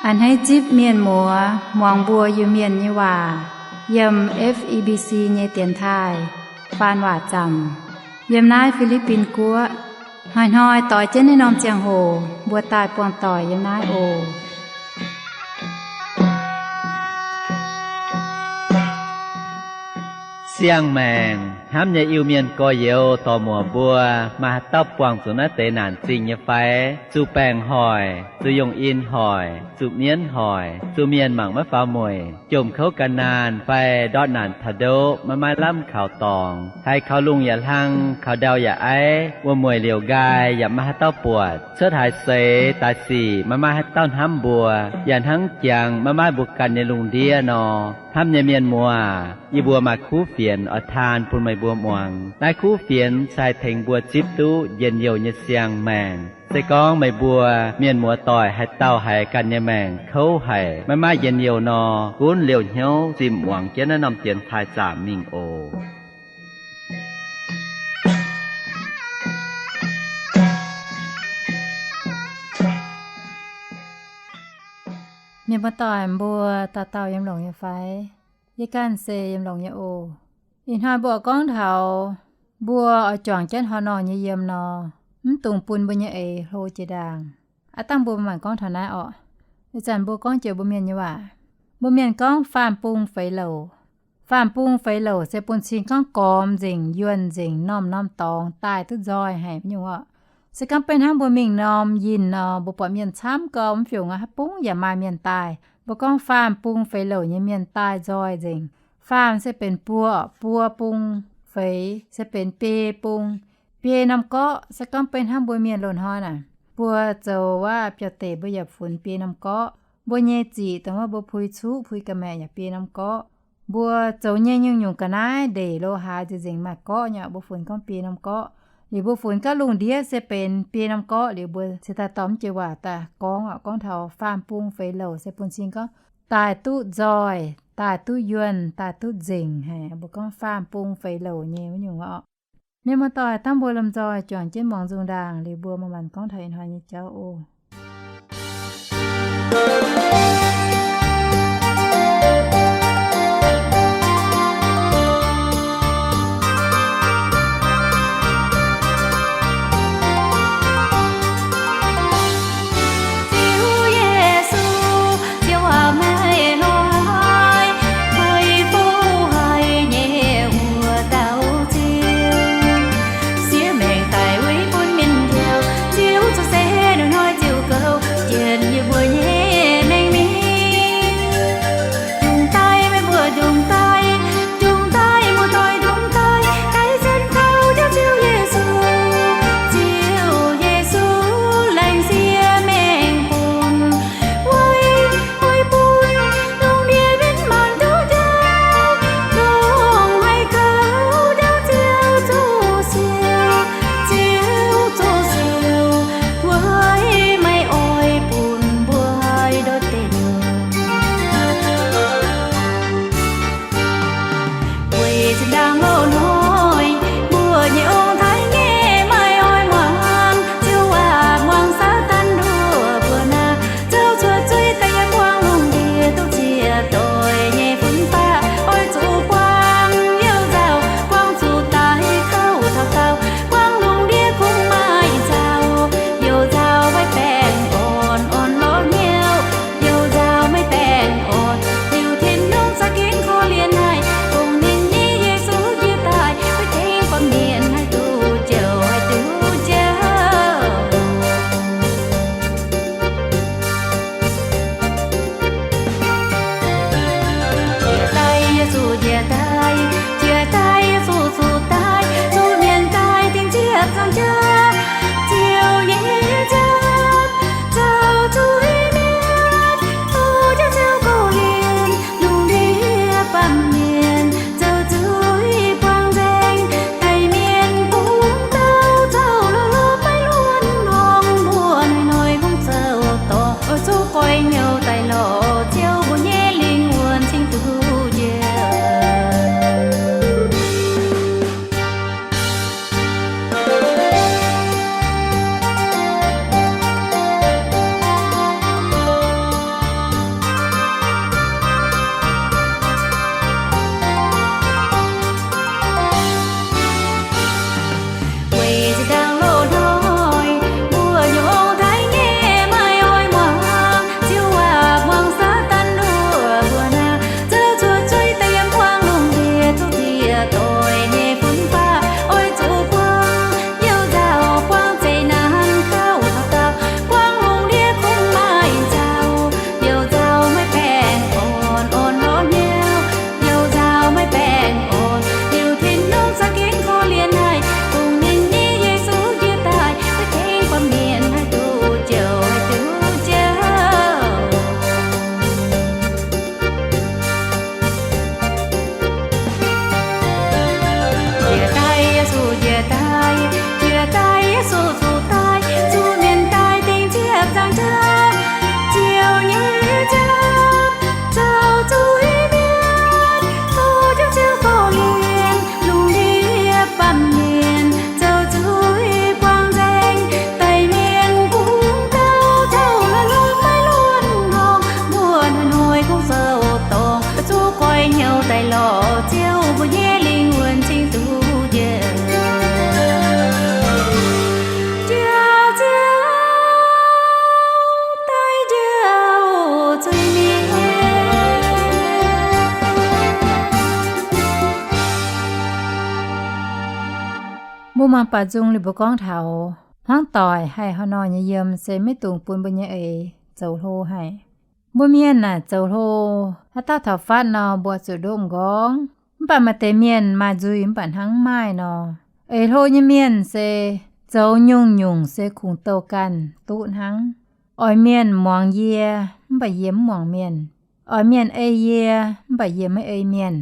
A'hneiv zipv mienh muoz muangx mbuo Iu-Mienh nyei waac yiem F E B C nyei dienx taaih faan waac zaamc yiem naaiv Fi^li^bin Guoqv. Hnoi-hnoi doix jienv naaiv norm ziangh hoc mbuo daaih buangh doic yiem naaiv oc. Siang-maengc hnamv nyei Iu-Mienh gorx-youz dorc-muoc mbuo, maaih haaix dauh buangh zuqc naaiv deix naanc zingh nyei fai? Zuqc baengc hoic, zuqc yongh in hoic, zuqc mienv hoic, zuqc mienh mangc maiv faaux mueic, jomc kouv gan naanh fai ndortv naanc taux ndoqv maiv maaih lamh kaux dorngx, haiz kaux lungh yaac hlang, kaux ndau yaac aiv, wuom-mueic liouc nqaai yaac maiv maaih haaix dauh buatc, cuotv haaix seix daaih sic maiv maaih haaix dauh hnamv mbuo, yaac hnangv jangx maiv maaih mbuo ganh nyei lungh ndiev nor. Hnamv nyei mienh muoz, yie mbuo maaih kuv fienx oix taan bun meih mbuo muangx. Naaiv kuv fienx se haih tengx mbuo zipv duqv njien-youh nyei siang-maengc. Se gorngv meih mbuo mienh muoz doic haaix dauh haiz ganh nyei maengc kouv haic, maiv maaih njien-youh nor, gunv liouh hnyouv zimh muangx jienv naaiv norm dienx taaih zaamc mingh oc. Mienh muoz doic mbuo dauh dauh yiem longx nyei fai? Yie ganh se yiem longx nyei oc. Ih hnoi mbuo gorngv taux mbuo oix juangc jienv horh norh nyei yiem nor, mv dungx bun mbuo nyei eix hlo jiex ndaangc. Aav dangh mbuo maanc gorngv taux naaiv orqc. Ih zanc mbuo gorngv jiex mbuo mienh nyei waac. Mbuo mienh gorngv faam-bung feix louc. Faam-bung feix louc se bun cing gorngv gormx nzengc, yuonh nzengc, norm-norm dorngx daaih duqv nzoih haic nyungc orqc. Se gorngv beiv hnangv mbuo mingh norm yinh nor, mbuo buatc mienh camv gau mv fiungc aqv, haaix bung yaac maaih mienh daaih. Mbuo gorngv faam-bung feix louc nyei mienh daaih nzoih nzengc. Faam se benx buo, buo bung. Feix se benx biei bung. Biei norm gorqv se gorngv beiv hnangv mbuo mienh loz-hnoi naaic, mbuo zoux waac biauv-deic mbuo yaac funx biei norm gorqv. Mbuo nyei ziqc dongh wuov mbuo pui cuqv pui ga'maeqc yaac biei norm gorqv. Mbuo zoux nyei nyungc-nyungc ga'naaiv ndeic lo haaix nzengc-nzengc maaih gorqv nyei, mbuo funx gorngv biei norm gorqv. Liuz mbuo funx gaav lungh ndiev se benx biei norm gorqv. Liuz mbuo cingx daaih dorh mv jiex waac daaih gorngv orqc, gorngv taux faam-bung feix louc se bun cing gorngv daaih duqv nzoih, daaih duqv yuonh, daaih duqv nzengc haic. Mbuo gorngv faam-bung feix louc nyei wuov nyungc orqc. Mienh muoz-doic, dangh mbuo lomh nzoih juangc jienv muangx nzung ndaangc liuz mbuo maaih maanc gorngv taux ih hnoi nyei jauv oc. Ziouv Yesu, Ziouv aac, meih hnoi haiz, meih fouv haiz nyei wuov dauh Ziouv, siev maengc daic weic bun mienh njoux. Ziouv zoux se hnoi-hnoi ziouc Muangx baaux nzung liuz mbuo gorngv taux hmuangv doic haih haaix nor nyei yiem se maiv dungx bun mbuo nyei eix zoux hlo haic. Mbuo mienh naaic zoux hlo, haaix dauh taux fatv nor mbuo zuqc ndoqv m'nqorngv. Mv baac maaih deix mienh maaih nzuih mv baac hnangv mv maaih nor. Eix hlo nyei mienh se zoux nyungc-nyungc se kungx douh ganh duqv hnangv. Oix mienh muangx yie, mv baac yie mv muangx mienh. Oix mienh ei yie, mv baac yie maiv ei mienh.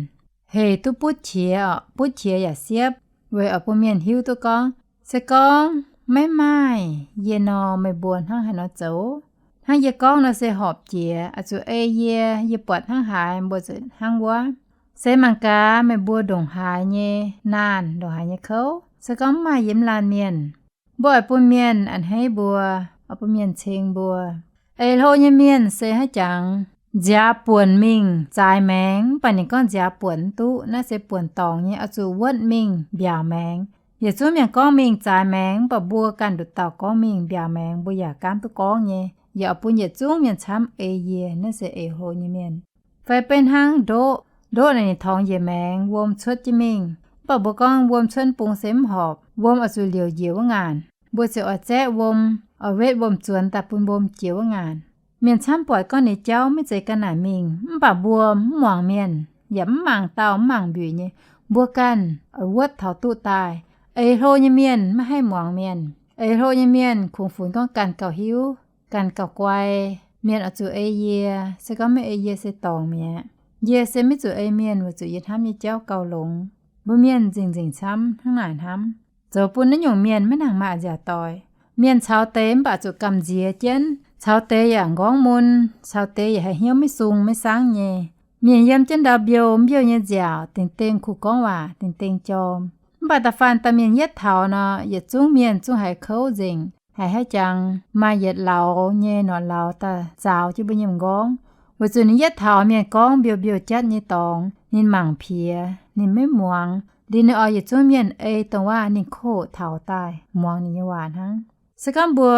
Hec duqv butv qiex, butv qiex yaac siepv, weic oix bun mienh hiuv duqv gorngv, se gorngv maiv maaih yie nor, meih mbuo hnangv haaix nor zoux? Hnangv yie gorngv nor se horpc jiex, oix zuqc ei yie, yie buatc hnangv haaix mbuo zuqc hnangv wuov. Se mangc gaax meih mbuo ndongc haaix nyei naanh, ndongc haaix nyei kouv. Se gorngv mv maaih yie mv laanh mienh. Mbuo oix bun mienh a'hneiv mbuo, oix bun mienh ceng mbuo. Eix hlo nyei mienh se haaix jangx nziaaux buonc mingh zaaix maengx, mv baac ninh gorngv nziaaux buonc mv duqv, naaiv se buonc dorngx nyei, oix zuqc wuotv mingh mbiaauc maengx. Yietc zungv mienh gorngv mingh zaaix maengx, mv baac mbuo ganh nduqc dauh gorngv mingh mbiaauc maengx, mbuo yaac gaamv duqv gorngv nyei. Yaac oix bun yietc zungv mienh camv ei yie, naaiv se eix hlo nyei mienh. Fai beiv hnangv ndoqv, ndoqv naaic ninh torngx njiec maengx, wuom cuotv jienv mingh. Mv baac mbuo gorngv wuom cuotv bung se mv horpc, wuom oix zuqc liouc njiec wuov ngaanc. Mbuo ziouc oix zaeqv wuom, oix wetv wuom-zuonx daaih bun wuom jiex wuov ngaanc. Mienh camv buatc gorngv ninh jauv maiv zeiz ga'naaic mingh, mv baac mbuo mv muangx mienh, yaac mv mangc dauh mv mangc mbiuic nyei. Mbuo ganh oix wuotv taux duqv daaih. Eix hlo nyei mienh maiv haih muangx mienh. Eix hlo nyei mienh kungx funx gorngv ganh gauh hiuv, ganh gauh guai. Mienh oix zuqc ei yie, se gorngv maiv ei yie se dorngc mi'aqv. Yie se maiv zuqc ei mienh weic zuqc yie hnamv nyei jauv gauh longx. Mbuo mienh nzengc-nzengc camv hnangv naaic hnamv, zoux bun naaiv nyungc mienh maiv nangc maaih nziaauc doic. Mienh caux deix mv baac zuqc gamh nziex jienv, caux deix yaac nqorngv mun, caux deix yaac haih hnyouv maiv sung maiv saangv nyei. Mienh yiem jienv ndau mbiouh mbiouh nyei nziaauc, dingc dengh kuh gorngv waac, dingc dengh jorm. Mv baac da'faanh dauh mienh yietv taux nor, yietc zungv mienh zungv haiz kouv nzengc, haiz haaix jangx maaih yietc lauz nyei norqc lauz daaih zaaux jienv mbuo nyei m'nqorngv. Weic zuqc ninh yietv taux mienh gorngv mbiouh mbiouh jatv nyei dorngx, ninh mangc piex, ninh maiv muangx. Liuz ninh oix yietc zungv mienh ei dongh waac ninh koqv taux daaih muangx ninh nyei waac hnangv. Se gorngv mbuo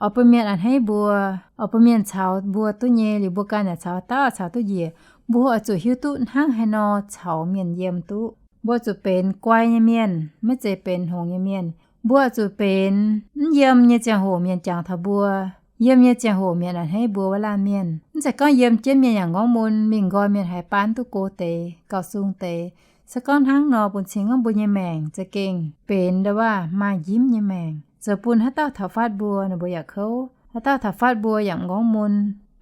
oix bun mienh a'hneiv mbuo, oix bun mienh caux mbuo duqv nyei, liuz mbuo ganh yaac caux dauh caux duqv njiec, mbuo oix zuqc hiuv duqv hnangv haaix nor caux mienh yiem duqv. Mbuo zuqc benx guai nyei mienh, maiv zeiz benx hngongx nyei mienh. Mbuo oix zuqc benx mv yiem nyei ziangh hoc mienh jangx taux mbuo, yiem nyei ziangh hoc mienh a'hneiv mbuo wuov laanh mienh. Mv zeiz gorngv yiem jienv mienh yaac nqorngv mun, mingh nqoi mienh haiz baan duqv go deix, gauh sung deix. Se gorngv hnangv nor bun cing gorngv mbuo nyei maengc za'gengh benx ndau waac maaih njimv nyei maengc, zoux bun haaix dauh taux fatv mbuo, ninh mbuo yaac kouv. Haaix dauh taux fatv mbuo yaac nqorngv mun,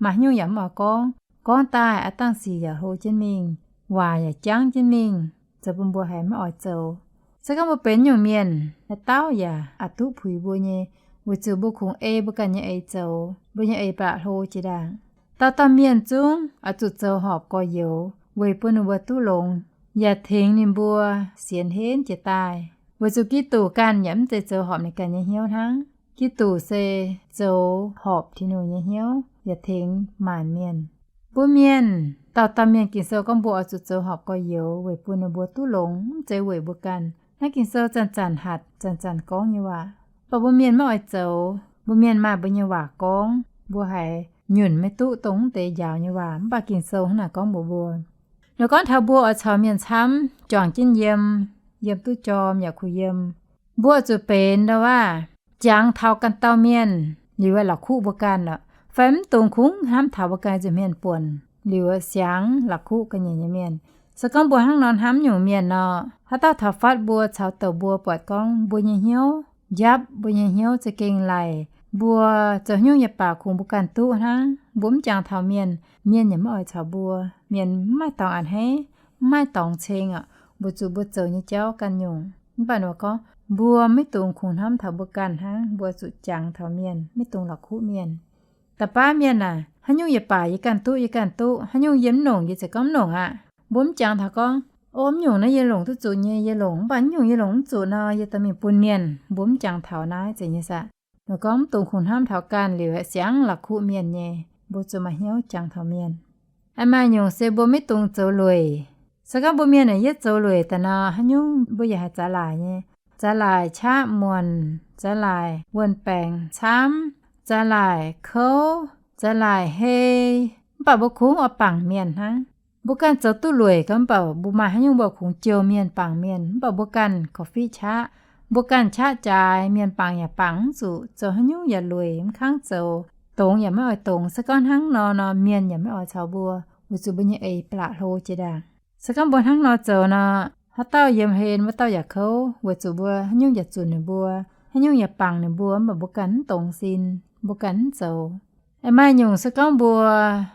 maaih haaix nyungc yaac mv oix gorngv. Gorngv daaih aav dangh sic yaac hlo jienv mingh, waac yaac jangv jienv mingh, zoux bun mbuo haiz maiv oix zoux. Se gorngv mbuo benx nyungc mienh, haaix dauh yaac aqc duqv puix mbuo nyei, weic zuqc mbuo kungx ei mbuo ganh nyei eix zoux, mbuo nyei eix baac hlo jiex ndaangc. Dauh dauh mienh zungv oix zuqc zoux horpc gorx-youz weic bun ninh mbuo duqv longx, yaac tengx ninh mbuo sienx henv jiez daaih. Weic zuqc Giduc ganh yaac mv zeiz zoux horpc ninh ganh nyei hnyouv hnangv. Giduc se zoux horpc Tin-Hungh nyei hnyouv yaac tengx maanc mienh. Mbuo mienh, dauh dauh mienh Ging-Sou gorngv mbuo oix zuqc zoux horpc gorx-youz weic bun ninh mbuo duqv longx, mv zeiz weic mbuo ganh. Naaiv Ging-Sou zanc-zanc hatc zanc-zanc gorngv nyei waac, mv baac mbuo mienh maiv oix zoux. Mbuo mienh maaih mbuo nyei waac gorngv, mbuo haiz nyunc maiv duqv dongh mv deix njaaux nyei waac, mv baac Ging-Sou hnangv naaic gorngv mbuox mbuo. Ninh gorngv taux mbuo oix caux mienh camv, juangc jienv yiem, yiem duqv jorm yaac kuh yiem. Mbuo zuqc benx ndau waac jangx taux ganh dauh mienh liuz, la'kuqv mbuo ganh lorqc, fai mv dungx kungx hnamv taux mbuo ganh nza'hmien buonc liuz siangx la'kuqv ga'nyiec nyei mienh. Se gorngv mbuo hnangv nor hnamv nyungc mienh nor, haaix dauh taux fatv mbuo caux douc mbuo buatc gorngv mbuo nyei hnyouv njapv, mbuo nyei hnyouv za'gengh laic, mbuo zoux haaix nyungc yaac baac kungx mbuo ganh duqv hnangv. Mbuo mv jangx taux mienh, mienh yaac maiv oix caux mbuo. Mienh mv maaih dorngx a'hneiv, mv maaih dorngx ceng orqc, mbuo zuqc mbuo zoux nyei jauv ganh nyungc. Mv baac ninh gorngv mbuo maiv dungx kungx hnamv taux mbuo ganh hnangv, mbuo zuqc jangx taux mienh, maiv dungx la'kuqv mienh. Da'baav mienh aah, haaix nyungc yaac baac yie ganh duqv, yie ganh duqv, haaix nyungc yie mv longc yie ziouc gorngv mv longc aqv. Mbuo mv jangx taux gorngv, o, mv nyungc naaiv yie longc duqv zuqc nyei yie longc, mv baac mv nyungc yie longc mv zuqc nor yie dorh mingh bun mienh. Mbuo mv jangx taux naaiv zeiz nyei saah. Ninh gorngv mv dungx kungx hnamv taux ganh liuz siangx la'kuqv mienh nyei. Mbuo zuqc maaih hnyouv jangx taux mienh. Aa, maaih nyungc se mbuo maiv dungx zoux lueic. Se gorngv mbuo mienh aah, yietv zoux lueic daaih nor, haaix nyungc mbuo yaac haih zaax laaic nyei. Zaax laaic qaqv muonc, zaax laaic wuon-baengc camv, zaax laaic kouv, zaax laaic hei. Mv baac mbuo kungx oix bangc mienh hnangv. Mbuo ganh zoux duqv lueic gau, mv baac mbuo maaih haaix nyungc mbuo kungx jouh mienh bangc mienh, mv baac mbuo ganh korv-fiqv qaqv. Mbuo ganh qaqv jaaix, mienh bangc yaac bangc mv zuqc, zoux haaix nyungc yaac lueic mv kangv zoux, dongz yaac maiv oix dongz. Se gorngv hnangv nor nor, mienh yaac maiv oix caux mbuo, weic zuqc mbuo nyei eix mv baac hlo jiex ndaangc. Se gorngv mbuo hnangv nor zoux nor, haaix dauh yiem hlen wuov dauh yaac kouv, weic zuqc mbuo haaix nyungc yaac zunc ninh mbuo, haaix nyungc yaac bangc ninh mbuo, mv baac mbuo ganh mv dongz sin, mbuo ganh mv zoux. Aengx maaih nyungc se gorngv mbuo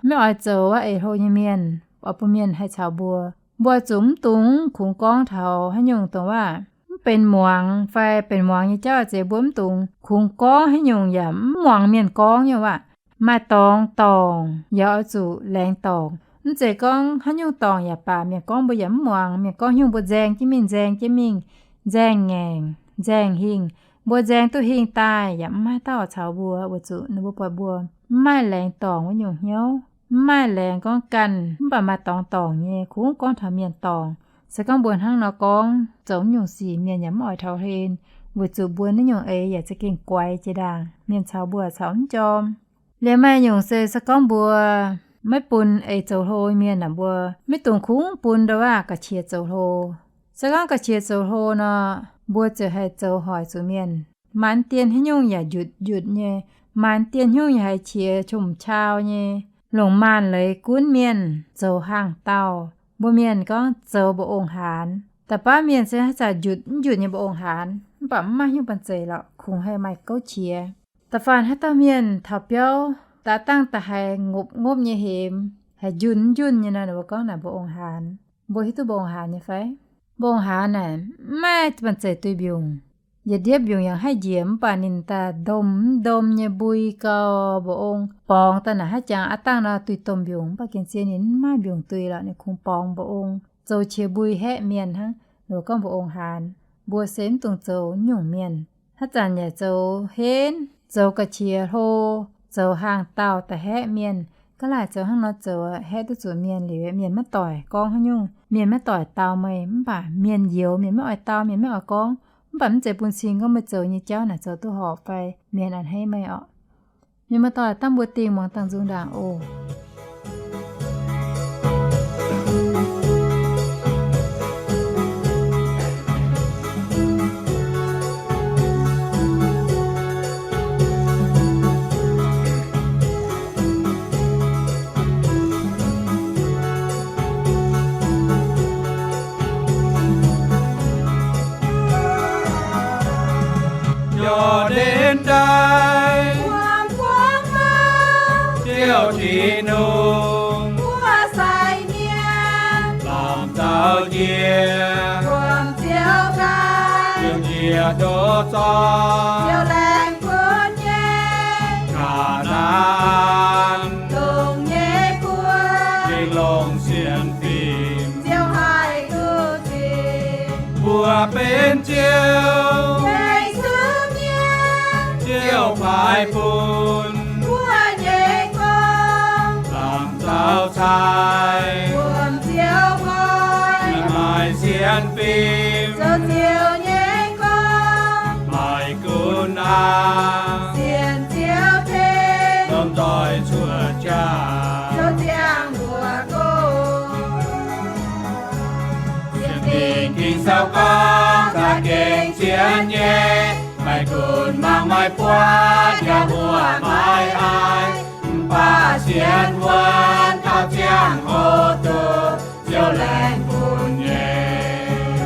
maiv oix zoux wuov eix hlo nyei mienh, oix bun mienh haih caux mbuo, mbuo zuqc mv dungx kungx gorngv taux haaix nyungc dongh waac mv benx muangx fai benx muangx nyei jauv. Zeiz mbuo mv dungx kungx gorngv haaix nyungc yaac mv muangx mienh gorngv nyei waac. Maaih dorngx dorngc yaac oix zuqc laengz dorngc. Mv zeiz gorngv haaix nyungc dorngc yaac baac mienh gorngv mbuo yaac mv muangx. Mienh gorngv haaix nyungc mbuo nzaeng jienv mingh, nzaeng jienv mingh, nzaeng ngaengc, nzaeng hingh. Mbuo nzaeng duqv hingh daaih yaac mv maaih dauh caux mbuo, weic zuqc ninh mbuo buatc mbuo mv maaih laengz dorngc wuov nyungc hnyouv, mv maaih laengz gorngv ganh mv baac maaih dorngx dorngc nyei kungx gorngv taux mienh dorngc. Se gorngv mbuo hnangv nor gorngv zoux nyungc sic, mienh yaac mv oix taux hlen, weic zuqc mbuo naaiv nyungc eix yaac za'gengh guaix jiex ndaangc, mienh caux mbuo caux mv jorm. Liemh maaih nyungc se, se gorngv mbuo maiv bun eix zoux hlo mienh aah, mbuo maiv dungx kungx bun ndau waac ga'qiex zoux hlo. Se gorngv ga'qiex zoux hlo nor, mbuo ziouc haih zoux hoic zuqc mienh. Maanc dien haaix nyungc yaac njutc njutc nyei, maanc dien hnyouv yaac haiz qiex qom-qau nyei, longc maanc leiz gunv mienh zoux hangh dauh. Mbuo mienh gorngv zoux mba'ong-haanx. Da'faanh mienh se haaix zanc njutc mv njutc nyei mba'ong-haanx, mv baac mv maaih hnyouv banh zeic lorqc, kungx haih maaih gouv qiex. Da'faanh haaix dauh mienh taux biauv daaih dangh da'haiz ngopv ngopv nyei hemx, haiz njunh njunh nyei nor, ninh mbuo gorngv naaic mba'ong-haanx. Mbuo hiuv duqv mba'ong-haanx nyei fai? Mba'ong-haanx naaic mv maaih banh zeic duih mbiungc. Yietc ndiepv mbiungc yaac haih njiec, mv baac ninh daaih ndomh mv ndomh nyei mbui gau, mba'ong borngz daaih naaic haaix jangx aqv dangh nor duih domh mbiungc, mv baac gengh zien ninh mv maaih mbiungc duih lorqc, ninh kungx borngz mba'ong, zoux qiex mbui haeqv mienh hnangv. Ninh mbuo gorngv mba'ong-haanx. Mbuo se mv dungx zoux nyungc mienh. Haaix zanc yaac zoux henv, zoux ga'qiex hlo, zoux hangh dauh da'haeqv mienh. Ga'naaiv zoux hnangv nor zoux haeqv duqv zuqc mienh liuz, mienh maiv doic gorngv haaix nyungc, mienh maiv doic dau meih, mv baac mienh youx, mienh maiv oix dau, mienh maiv oix gorngv. Mv baac mv zeiz bun cing gorngv meih zoux nyei jauv naaic zoux duqv horpc fai mienh a'hneiv meih orqc. Mienh muoz-doic, dangh mbuo dingh muangx dangh nzung ndaangc oc. Ziouv Tin-Hungh, mbuo sai mienh, lamh nzauh njiec, wuom Ziouv ganh, Ziouv njiec ndoqv zorqv, Ziouv laengh bun nyei, Kaa^naa^an, longx nyei guoqv, mingh longc sienx fim, Ziouv haih duqv zipc. Mbuo benx Ziouv, Yesu mienh, Ziouv paaiv bun, mbuo nyei gorngv, lamh nzauh cai, wuom Ziouv nqoi, maaih sienx fim, zoux Ziouv nyei gorngv, maaih gunv aqv, sienx Ziouv tengx, lomh nzoih cuotv jaax, zoux ziangh mbuox gong. Sienx Fingx Ging-Sou gorngv, za'gengh sienx nyei, maaih gunv mangc maaih buatc, yaac huoqc maaih aiv, mv baac sienx wuonv taux ziangh hoc duqv, Ziouv laengh bun nyei.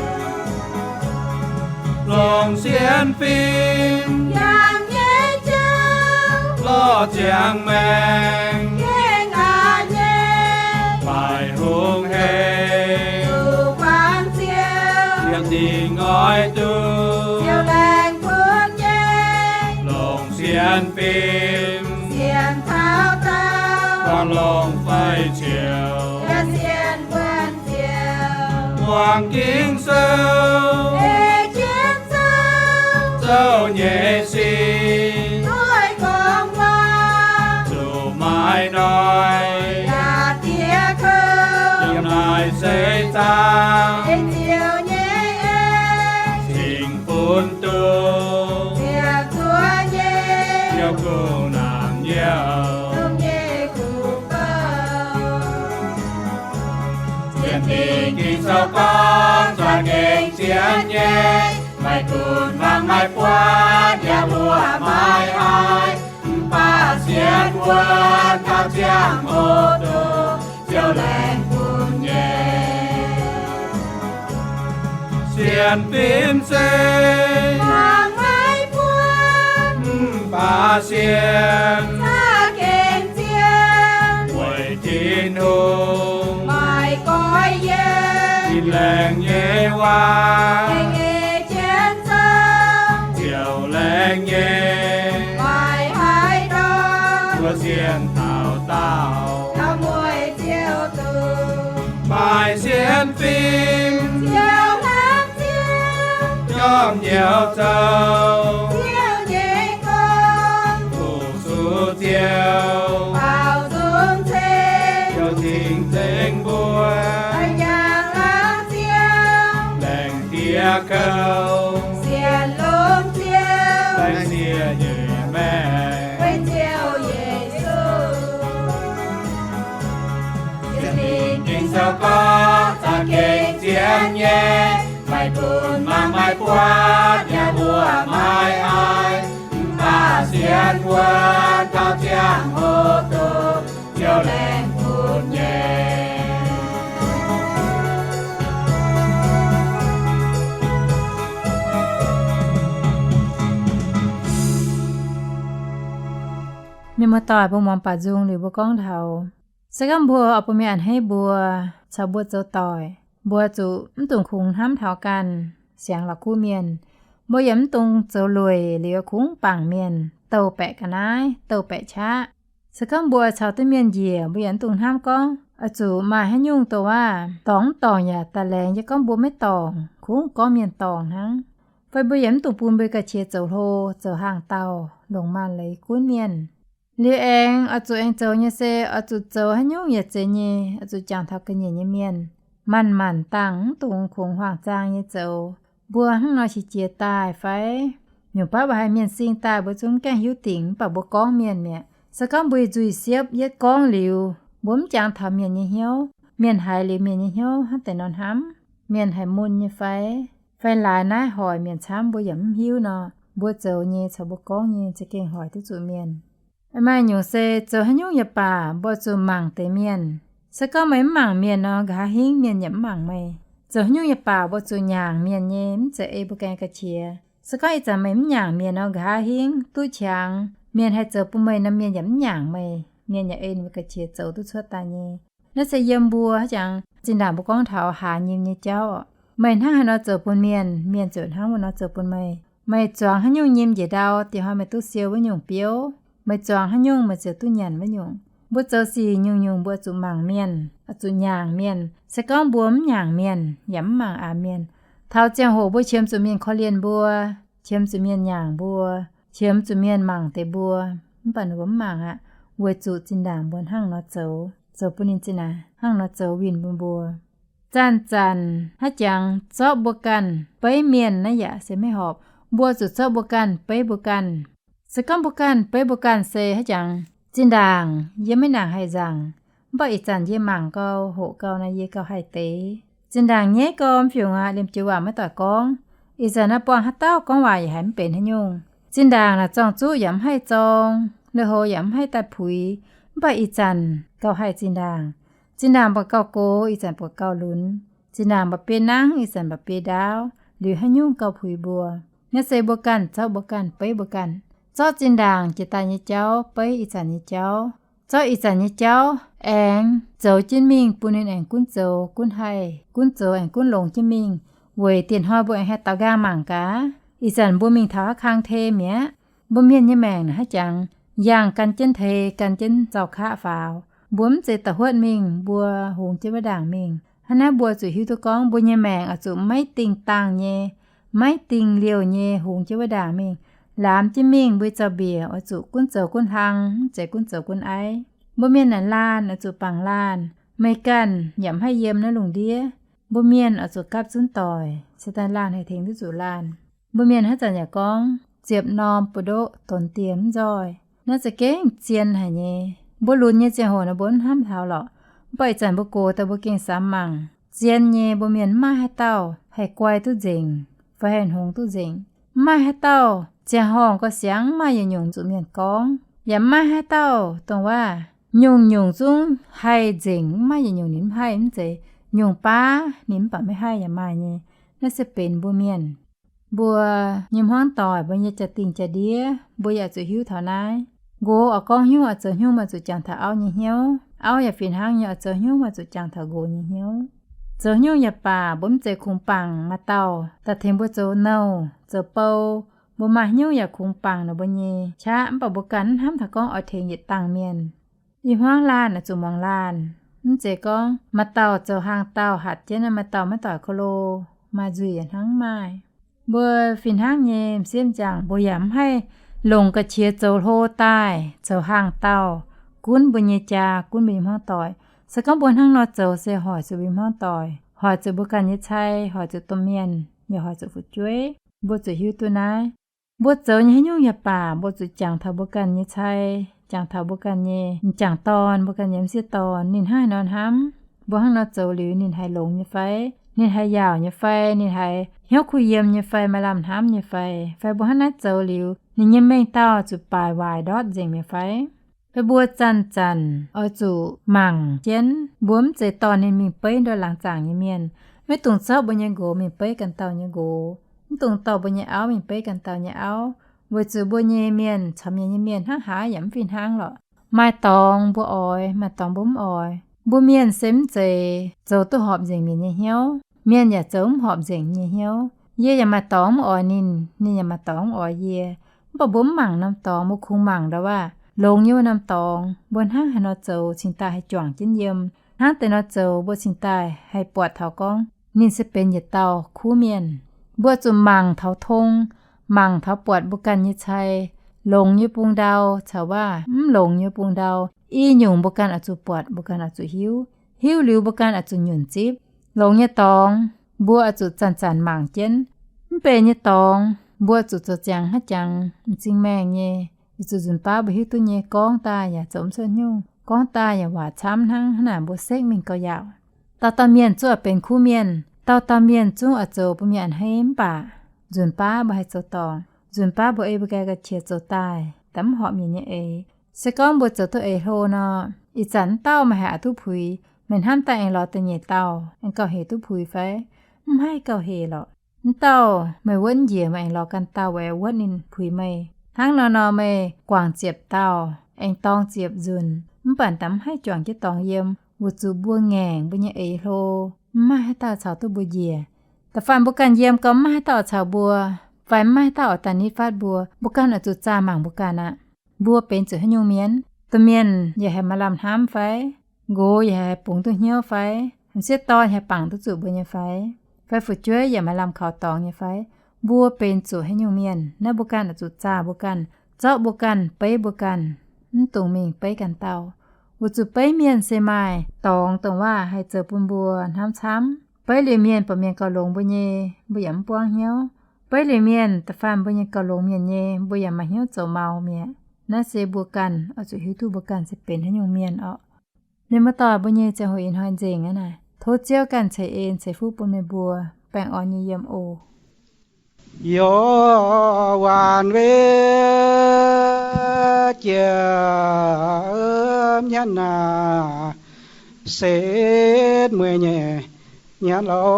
Longc sienx fim, yangh nyei jauv, lorz ziangh maengx, gengh aqc nyei, maaih hungh hec, zuqc kuangx Ziouv, yiem dingc oix duqv, Ziouv laengh bun nyei. Longc sienx fim, sienx taux daauh, buangh longc fai ciouc, yaac sienx wuonh Ziouv. Muangx Ging-Sou, ei jienv zouv, zouv nyei sin, doix gorngv waac, zuqc maaih noic, yaac diex kouv, yiem naaic seix zaangc, ei Ziouv nyei en, cingx bun duqv, ziepc zuoqv nyei, Ziouv kungx nangc nyouh, dongh nyei kuv bouh. Sienx Fingx Ging-Sou gorngv, za'gengh sienx nyei, Maiv gunv mangc maiv buatc yaac mbuoqc maiv haih, mv baac sienx wuonv taux ziangh hoc duqv Ziouv laengz bun nyei. Sienx fim se mangc maiv buatc, mv baac sienx za'gengh zien, weic Tin-Hungh maaih goiv yiem. Tin-Laengx nyei waac, laengz nyei jienv zong, Ziouv laengz nyei, maaih haaix ndorm mbuo sienx taux daauh, taux mueiz Ziouv duqv. Maaih sienx fim, Ziouv hnamv Ziouv, jorm njoux zoux Ziouv nyei gong, fu-sux Ziouv, baaux nzung ceng, Ziouv cing-nzengc mbuo, jangx laangz Ziouv, laengz diex kouv, sienx longx Ziouv, laengz sieqv nyei maengc, weic Ziouv Yesu. Sienx fim Ging-Sou gorngv, za'gengh zien nyei, maiv gunv mangc maiv buatc yaac mbuoqc maiv haih, mv baac sienx wuonv taux ziangh hoc duqv Ziouv laengz bun nyei. Mienh muoz-doic, mbuo muangx baac nzung liuz mbuo gorngv taux, se gorngv mbuo oix bun mienh a'hneiv mbuo, caux mbuo zoux doic, mbuo zuqc mv dungx kungx hnamv taux ganh siangx la'kuqv mienh. Mbuo yaac mv dungx zoux lueic liuz kungx bangc mienh, douh baeqc ga'naaiv, douh baeqc qaqv. Se gorngv mbuo caux duqv mienh njiec, mbuo yaac mv dungx hnamv gorngv oix zuqc maaih haaix nyungc douc waac dorngc mv dorngc yaac daaih laengz yie gorngv mbuo maiv dorngc, kungx gorngv mienh dorngc hnangv. Fai mbuo yaac mv dungx bun mbuo ga'qiex zoux hlo, zoux hnaangx-daauh, longc maanc leiz gunv mienh. Liuz aengx oix zuqc aengx zoux nyei se oix zuqc zoux haaix nyungc yaac zeiz nyei, oix zuqc jangx taux ga'nyiec nyei mienh. Maanc-maanc dangh mv dungx kungx huaang-zaang nyei zoux. Mbuo hnangv nor qiex jiez daaih fai? Nyungc baav mbuo haiz mienh sing daaih mbuo zungv mv gaengh hiuv dingc, mv baac mbuo gorngv mienh mi'aqv. Se gorngv mbuo nzuih siepv yietv gorngv liuz, mbuo mv jangx taux mienh nyei hnyouv, mienh haiz liuz mienh nyei hnyouv hnangv deix nor hnamv, mienh haiz mun nyei fai? Fai laaix naaiv hoic mienh camv mbuo yaac mv hiuv nor, mbuo zoux nyei caux mbuo gorngv nyei za'gengh hoic duqv zuqc mienh. Maaih nyungc se zoux haaix nyungc yaac baac mbuo zuqc mangc deix mienh. Se gorngv meih mv mangc mienh nor, nqa'haav hingv mienh yaac mv mangc meih. Zoux haaix nyungc yaac baac mbuo zuqc nyaangc mienh nyei, mv zeiz ei mbuo ganh ga'qiex. Se gorngv ih zanc meih mv nyaangc mienh nor, nqa'haav hingv duqv qangx mienh haih zoux bun meih nor, mienh yaac mv nyaangc meih, mienh yaac ei mbuo ga'qiex zoux duqv cuotv daaih nyei. Naaiv se yiem mbuo haaix jangx zinh ndaangc mbuo gorngv taux haaz nyim nyei jauv oc. Meih hnangv haaix nor zoux bun mienh, mienh ziouc hnangv wuov nor zoux bun meih. Meih zuangx haaix nyungc nyim njiec ndau, diex hnoi meih duqv siou wuov nyungc biouv. Meih zuangx haaix nyungc meih ziouc duqv nyanc wuov nyungc. Mbuo zoux sic nyungc-nyungc mbuo zuqc mangc mienh, zuqc nyaangc mienh. Se gorngv mbuo mv nyaangc mienh yaac mv mangc aax mienh, taux ziangh hoc mbuo qiemx zuqc mienh korv-lienh mbuo, qiemx zuqc mienh nyaangc mbuo, qiemx zuqc mienh mangc deix mbuo, mv baac ninh mbuo mv mangc aqv, weic zuqc zinh ndaangc mbuo hnangv nor zoux, zoux bun ninh zinh ndaangc hnangv nor zoux winh bun mbuo. Zanc-zanc haaix jangx zorqv mbuo ganh beiv mienh naaiv yaac se maiv horpc. Mbuo zuqc zorqv mbuo ganh beiv mbuo ganh. Se gorngv mbuo ganh beiv mbuo ganh se haaix jangx, zinh ndaangc yie maiv nangc haih nzaangc, mv baac ih zanc yie mangc gau, hoqc gau naaic yie gauh haih deix. Zinh ndaangc nyaiv gau, mv fiungc aqv, liemh joux waac maiv doic gorngv. Ih zanc naaiv buangh haaix dauh gorngv waac yaac haiz mv benx haaix nyungc. Zinh ndaangc naaic zorng-zuqv yaac mv haih zorng, lui-houx yaac mv haih daaih puix, mv baac ih zanc gauh haih zinh ndaangc. Zinh ndaangc mbaac gauh gox, ih zanc mbaac gauh lunx. Zinh ndaangc mbaac biei nangv, ih zanc mbaac biei ndaauv. Liuz haaix nyungc gauh puix mbuo? Naaiv se mbuo ganh zorqv mbuo ganh beiv mbuo ganh. Zorqv zinh ndaangc jiex daaih nyei jauv beiv ih zanc nyei jauv. Zorqv ih zanc nyei jauv aengx zoux jienv mingh bun ninh aengx gunv zoux gunv haih, gunv zoux aengx gunv longx jienv mingh, weic diex hnoi mbuo aengx haih daaux nqaang mangc gaax. Ih zanc mbuo mingh taux haaix kang te mi'aqv. Mbuo mienh nyei maengc naaic haaix jangx, yangh gan jienv tei, gan jienv zaux kaqv faaux. Mbuo mv zeiz da'huotv mingh, mbuo hungx jienv wuov ndaangc mingh. Hnangv naaiv mbuo zuqc hiuv duqv gorngv mbuo nyei maengc oix zuqc maiv dingh dangh nyei, maiv dingh liouh nyei hungx jienv wuov ndaangc mingh. Laamz jienv mingh mbuo zaux-mbiec oix zuqc gunv zoux gunv hlang, mv zeiz gunv zoux gunv aiv. Mbuo mienh naaic laanh oix zuqc bangc laanh. Meih ganh yaac mv haih yiem naaiv lungh ndiev. Mbuo mienh oix zuqc gapv zunv doic, se daaih laanh haih tengx duqv zuqc laanh. Mbuo mienh haaix zanc yaac gorngv, ziepc norm buoz-ndoqv donx dieh mv nzoih. Naaiv za'gengh zien haic nyei. Mbuo lunx nyei ziangh hoc naaic mbuo mv hnamv taux lorqc. Mv baac ih zanc mbuo gox daaih mbuo gengh samx mangc, zien nyei mbuo mienh mv maaih haaix dauh haih guai duqv nzengc, bun haih hngongx duqv nzengc. Mv maaih haaix dauh ziangh horngh gauh siangx mv maaih yietc nyungc zuqc mienh gorngv, yaac mv maaih haaix dauh dongh waac nyungc-nyungc zungv haih nzengc, mv maaih yietc nyungc ninh mv haih mv zeiz, nyungc baav ninh mv baac maiv haih yaac maaih nyei. Naaiv se benx mbuo mienh, mbuo nyei hmuangv doic, mbuo nyei jaa-dingh jaa-ndiev, mbuo yaac zuqc hiuv taux naaiv. Nqox oix gorngv hnyouv oix zoux hnyouv maaih zuqc jangx taux auv nyei hnyouv. Auv yaac fih hnangv nyei, oix zoux hnyouv maaih zuqc jangx taux nqox nyei hnyouv. Zoux hnyouv yaac baac mbuo mv zeiz kungx bangc maaih dauh daaih tengx mbuo zoux nouh zoux bou. Mbuo maaih hnyouv yaac kungx bangc ninh mbuo nyei qaqv, mv baac mbuo ganh mv hnamv taux gorngv oix tengx yietc dangh mienh. Ih hmuangv laanh oix zuqc muangx laanh. Mv zeiz gorngv maaih dauh zoux hlang dauh hatc jienv, maaih dauh maiv doic ko lo, maaih nzuih yaac hnangv maaih. Mbuo fih hnangv nyei m'sieqv m'jangc, mbuo yaac mv haih longc ga'qiex zoux hlo daaih zoux hlang dauh gunv mbuo nyei jaa, gunv mbuo nyei hmuangv doic. Se gorngv mbuo hnangv nor zoux se hoic zuqc mbuo nyei hmuangv doic, hoic zuqc mbuo ganh nyei cai, hoic zuqc domh mienh, yaac hoic zuqc fu'jueiv. Mbuo zuqc hiuv duqv naaiv. Mbuo zoux nyei haaix nyungc yaac baac, mbuo zuqc jangx taux mbuo ganh nyei cai, jangx taux mbuo ganh nyei m'jangc dorn, mbuo ganh nyei m'sieqv dorn, ninh hnangv haaix nor hnamv, mbuo hnangv nor zoux liuz ninh haih longx nyei fai, ninh haih yaauc nyei fai, ninh haih hnyouv kuh yiem nyei fai, maaih lamh hnamv nyei fai. Fai mbuo hnangv naaiv zoux liuz ninh nyei mengh dauh zuqc baaic waaic ndortv nzengc mi'aqv fai? Fai mbuo zanc-zanc oix zuqc mangc jienv, mbuo mv zeiz dorh ninh mingh beiv ndortv laangz zaangc nyei mienh. Maiv dungx zorqv mbuo nyei nqox mingh beiv ganh dauh nyei nqox. Mv dungx dorh mbuo nyei auv mingh beiv ganh dauh nyei auv, weic zuqc mbuo nyei mienh caux mienh nyei mienh hnangv haaix yaac mv fih hnangv lorqc. Maaih dorngx mbuo oix, maaih dorngx mbuo mv oix. Mbuo mienh se mv zeiz zoux duqv horpc nzengc mienh nyei hnyouv, mienh yaac zoux mv horpc nzengc nyei hnyouv. Yie yaac maaih dorngx mv oix ninh, ninh yaac maaih dorngx mv oix yie. Mv baac mbuo mv mangc norm dorngx, mbuo kungx mangc ndau waac longx nyei wuov norm dorngx, mbuo hnangv haaix nor zoux cingx daaih haih juangc jienv yiem, hnangv deix nor zoux mbuo cingx daaih haih buatc taux gorngv ninh se benx yietc dauh kuv mienh. Mbuo zuqc mangc taux tong, mangc taux buatc mbuo ganh nyei cai, longx nyei bung ndau caux waac mv longx nyei bung ndau. I nyungc mbuo ganh oix zuqc buatc, mbuo ganh oix zuqc hiuv. Hiuv liuz mbuo ganh oix zuqc nyunc zipv. Longx nyei dorngx mbuo oix zuqc zanc-zanc mangc jienv. Mv benx nyei dorngx mbuo zuqc zoux ziangx haaix jangx m'zing maengh nyei. Weic zuqc nzunc baav mbuo hiuv duqv nyei, gorngv daaih yaac zoux mv cuotv nyungc, gorngv daaih yaac waac camv hnangv, hnangv naaic mbuo sekv mingh gauh yaauc. Dauh dauh mienh zungv oix benx kuv mienh, dauh dauh mienh zungv oix zoux bun mienh a'hneiv, mv baac nzunc baav mbuo haih zoux dorngc. Nzunc baav mbuo ei mbuo ganh ga'qiex zoux daaih, da'mv horpc mienh nyei eix. Se gorngv mbuo zoux duqv eix hlo nor, ih zanc mv dauh meih haih aqc duqv puix. Meih hnamv daaih aengx lorz da'nyeic dauh aengx gauh hec duqv puix fai? Mv haih gauh hec lorqc. Mv dauh meih wuonv njiec, meih aengx lorz ganh dauh weic wuonv ninh puix meih. Hnangv nor nor meih guangc ziepc dauh, aengx dorng ziepc nzunc, mv baac da'mv haih juangc jienv dorngx yiem, weic zuqc mbuo ngaengc mbuo nyei eix hlo. Mv maaih haaix dauh caux duqv mbuo njiec. Da'faanh mbuo ganh yiem gau, mv maaih haaix dauh oix caux mbuo, fai mv maaih haaix dauh oix daaih nitv fatv mbuo. Mbuo ganh oix zuqc zaah mangc mbuo ganh aqv. Mbuo benx zuqc haaix nyungc mienh? Domh mienh yaac haih maaih lamh hnamv fai? Nqox yaac haih bungx duqv hnyouv fai? M'sieqv dorn haih bangc duqv zuqc mbuo nyei fai? Fai fu'jueiv yaac maaih lamh kaux dorngx nyei fai? Mbuo benx zuqc haaix nyungc mienh? Naaiv mbuo ganh oix zuqc zaah mbuo ganh, zorqv mbuo ganh, beiv mbuo ganh, mv dungx mingh beiv ganh dauh. Weic zuqc beiv mienh se maaih dorngx dongh waac haih zoux bun mbuo hnamv camv. Beiv liuz mienh, baac mienh gauh longx mbuo nyei, mbuo yaac mv buangv hnyouv. Beiv liuz mienh, da'faanh mbuo nyei gauh longx mienh nyei, mbuo yaac maaih hnyouv zoux mau mi'aqv. Naaiv se mbuo ganh oix zuqc hiuv duqv mbuo ganh se benx haaix nyungc mienh orqc. Mienh muoz-doic, mbuo nyei ziangh hoc ih hnoi nzengc aqv naaic. Tov Ziouv ganh ceix en ceix fuqv bun meih mbuo baengh orn nyei yiem oc. Yo, waanc wei jiex nyanc naaic, setv mueiz nyei nyanc louh,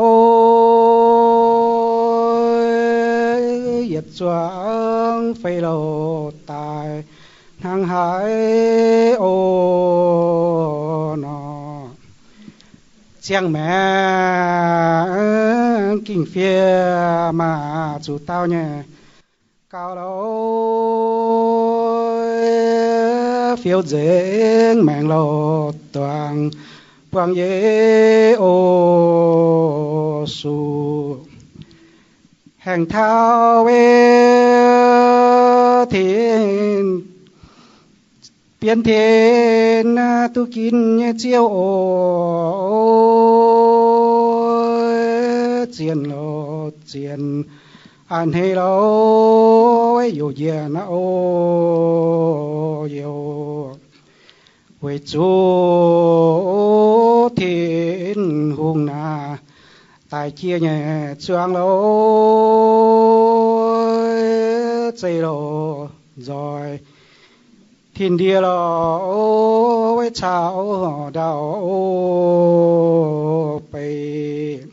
yietc zuangx fei louh daaih hnangv haaix oc nor. Ziangh maengx ging fiev maaih zuqc dauh nyei gauh louh, fioux nzengc maengx louh duangx buangh yie oc suc. Haengh taux wei tin, bienv tin duqv ginv nyei Ziouv oc, zienh louh zienh a'hneiv louh, youc njiec naaiv oc youc. Weic zuqc Tin-Hungh naaic daic jiex nyei zuangx louh. se loh nzoih tin ndie loh, weic caux ndau beiv.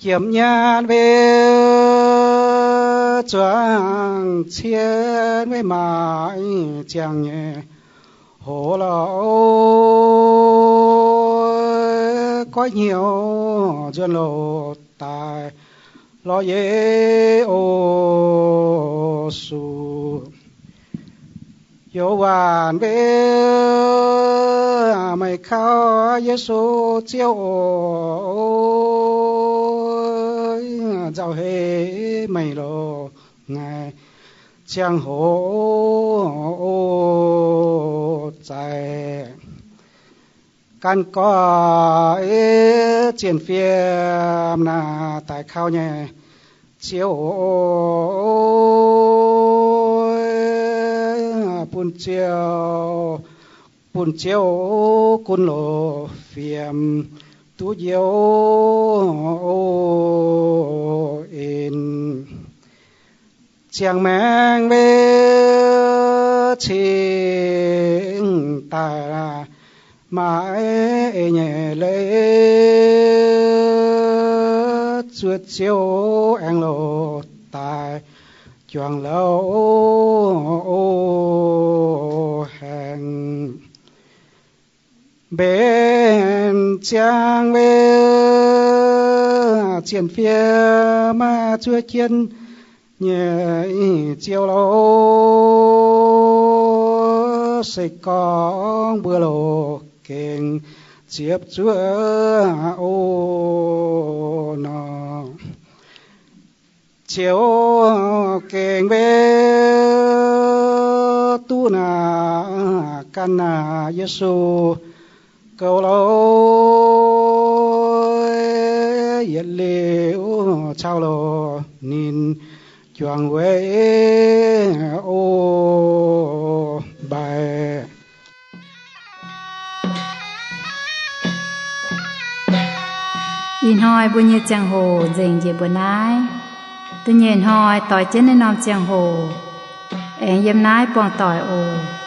Jiem nyaanh weic zuangx cien weic maaih ziangh nyei hoz loh, goiv hnyouv nzuonx loh daaih lorz yie o su. Youz waanc weic meih kaux Yesu Ziouv oc, nzauh heix meih loz-ngaih ziangh hoc zaaix. Gan gorx zienh fiem naaic daaih kaux nyei Ziouv oc, bun Ziouv, bun Ziouv gunv loz fiem duqv njoux en. Ziangh maengc weic cingx daaih maaih eix nyei leiz, zuov Ziouv aengx loz daaih juangc louh haengh. Mbenc ziangh weic zienh fiem maaih zuov jienv nyei Ziouv loh, se gorngv mbuo loz gengh ziepc zuoqv o nor. Ziouv gengh weic duqv naaic gan naaic Yesu goux loh, yietc liuz caux loz ninh juangc weic o mbaih. Ih hnoi mbuo nyei ziangh hoc nzengc njiec mbuo naaiv. Da'nyeic hnoi doix jienv naaiv norm ziangh hoc aengx yiem naaiv buangh doic oc.